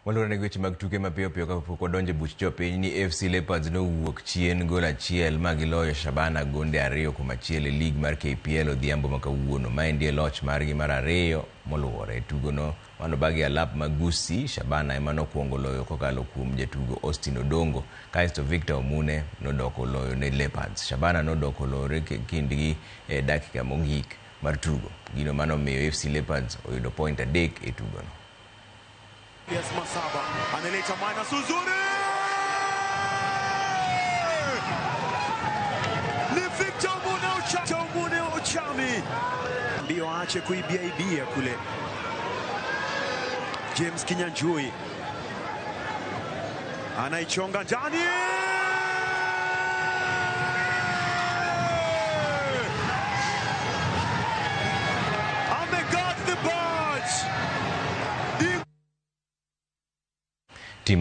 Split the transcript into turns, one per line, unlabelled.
Waluorane gi weche mag tuke mapiyo piyo kapok wadonjo e buch jopiny ni AFC Leopards nowuok chien gol achiel ma giloyo Shabana gonde 2-1 e lig mar KPL odhiambo ma kawuono. Maendi e loch margi mar ariyo moluwore. Tugono manobagi alap mag Gusii, Shabana ema nokwongo loyo kokalo kuom jatugo Austin Odongo, kaeto Victor Omune nodoko loyo ne Leopards. Shabana nodoko lore kindgi e dakika mogik mar tugo. Gino manomiyo AFC Leopards oyudo point 3 e tugono.
Yes, Masaba analeta minus uzuri. Ni Victor Omune Omune Ochami. Ndio aache kuibia ibia kule. James Kinyanjui anaichonga ndani. Ameguard the birds.
Tim